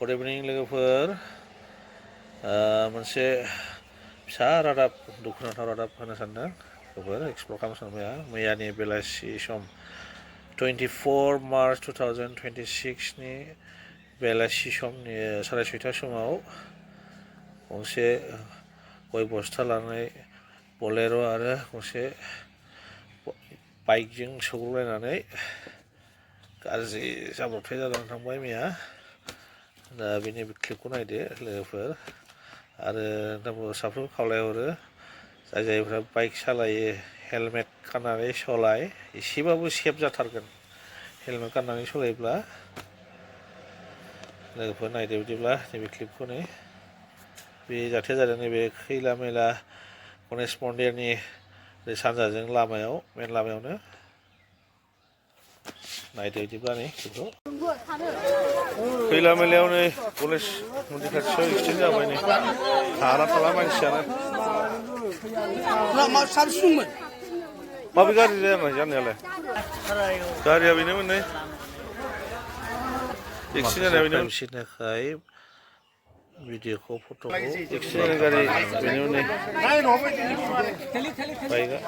Good evening लोगोफोर मोनसे फिसा रादाब दुखुनांथाव रादाब होनो सानदों लोगोफोर एक्सप्लर खालामनो सानबाय मैयानि बेलासि सम 24 मार्च 2026 नि बेलासि समनि 6:30 समाव गंसे गय बस्ता लानाय बलेर' आरो गंसे बाइकजों सौग्रावलायनानै गाज्रि जाब्रबथाय जानानै थांबाय मैया दा बेनि क्लिपखौ नायदो लोगोफोर आरो नोंथांमोनखौ साफ्रोमबो खावलायहरो जाय जायफ्रा बाइक सालायो हेलमेट गाननानै सलाय एसेबाबो सेफ जाथारगोन हेलमेट गाननानै सलायोब्ला लोगोफोर नायदो बिदिब्ला नैबे क्लिपखौ बे जाथाया जादों नैबे खैला मैला गणेश मन्दिरनि सानजाजों लामायाव मेन लामायावनो नायदो बिदिब्ला बेखौ खैला मैलायाव नै गणेश मन्दिर खाथियाव एक्सिडेन्ट जाबाय नै हाला थाला मानसियानो माबे गाज्रि जानाय जानायालाय गारिया बेनोमोन नै एक्सिडेन्ट जानाया बेनोमोन थाखाय भिडिअखौ फट'खौ एक्सिडेन्ट गारि बेनोमोन नै बाइकआ